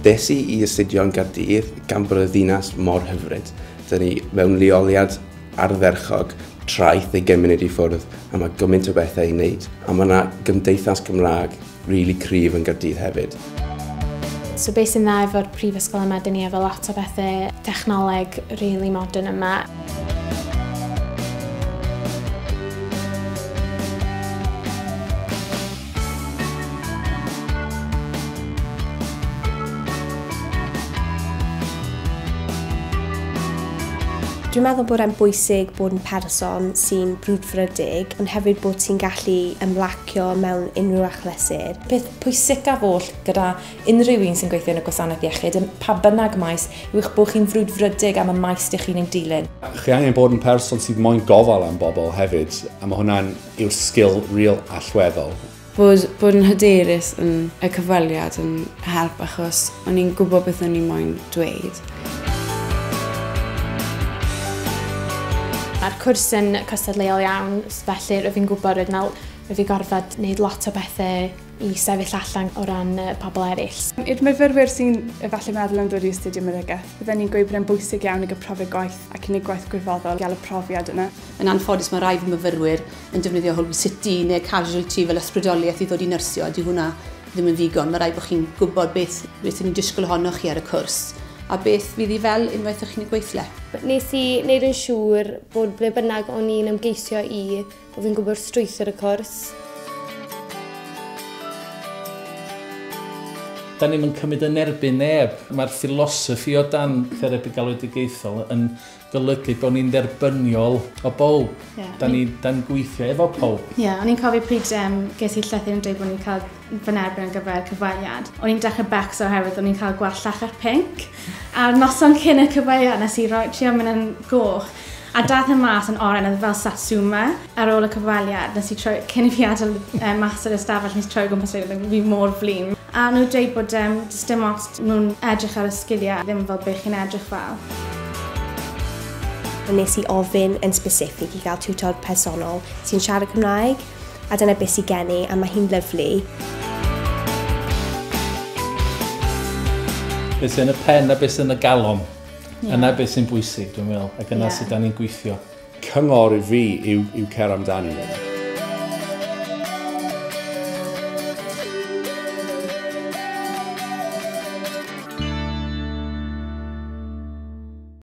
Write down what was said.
Des i i astudio yn Gaerdydd gan bod y ddinas mor hyfryd. Dyna ni mewn leoliad ardderchog, traeth ei gymuned i ffwrdd, a mae gymaint o bethau i wneud. A mae yna gymdeithas Gymraeg rili cryf yn Gaerdydd hefyd. So beth sy'n dda efo'r prifysgol yma, dyn ni efo lot o bethau technoleg really modern yma. Dwi'n meddwl bod e'n bwysig bod yn person sy'n brwdfrydig, ond hefyd bod ti'n gallu ymlacio mewn unrhyw achlysur. Peth pwysicaf oll gyda unrhyw un sy'n gweithio yn y gwasanaeth iechyd, yn pa bynnag maes, yw eich bod chi'n frwdfrydig am y maes dych chi'n ei dilyn. Chi angen bod yn person sydd moyn gofal am bobl hefyd, a mae hwnna'n yw'r sgil real allweddol. Bod yn hyderus yn y cyfweliad yn help achos o'n i'n gwybod beth o'n i'n moyn dweud. Mae'r cwrs yn cystadleuol iawn, felly rwyf fi'n gwybod rwyf fi gorfod wneud lot o bethau i sefyll allan o ran pobl eraill. I'r myfyrwyr sy'n efallai meddwl am ddod i astudio meddygaeth, bydden ni'n gweud bod e'n bwysig iawn i gael profiad gwaith ac i wneud gwaith gwirfoddol i gael y profiad yna. Yn anffodus mae rai fy myfyrwyr yn defnyddio Holby City neu Casualty fel ysbrydoliaeth i ddod i nyrsio, a di hwnna ddim yn ddigon. Mae rhaid bod chi'n gwybod beth ni'n disgwyl ohonoch chi ar y cwrs a beth fydd i fel unwaith ych chi'n gweithle. Nes i wneud yn siŵr bod ble bynnag o'n i'n ymgeisio i, bod fi'n gwybod strwythur y cwrs. Da ni'm yn cymryd yn erbyn neb. Mae'r philosophy o dan therapi galwedigaethol yn golygu bod ni'n dderbyniol o bawb. Yeah, da ni'n gweithio efo pawb. Ie, yeah, o'n i'n cofio pryd ges i llythyr yn dweud bod ni'n cael fy nerbyn ar gyfer cyfweliad. O'n i'n dechrau becso oherwydd o'n i'n cael gwallt llachar pinc. A'r noson cyn y cyfweliad nes i roi trio mynd yn goch. A dath e mas yn oren, oedd fel satsuma. Ar ôl y cyfweliad, nes i troi, cyn i fi adael mas o'r ystafell, nes i troi gwmpas rhaid, fi mor flin. A nhw'n dweud bod dim ots, nhw'n edrych ar y sgiliau, ddim fel beth chi'n edrych fel. Nes i ofyn yn specific i gael tutor personol sy'n siarad Cymraeg, a dyna beth sy'n gen i, a mae hi'n lyfli. Beth sy'n y pen a beth sy'n y galon. Yeah. Yna beth sy'n bwysig, dwi'n meddwl, ac yna sydd da ni'n gweithio. Cyngor i fi yw cer amdani.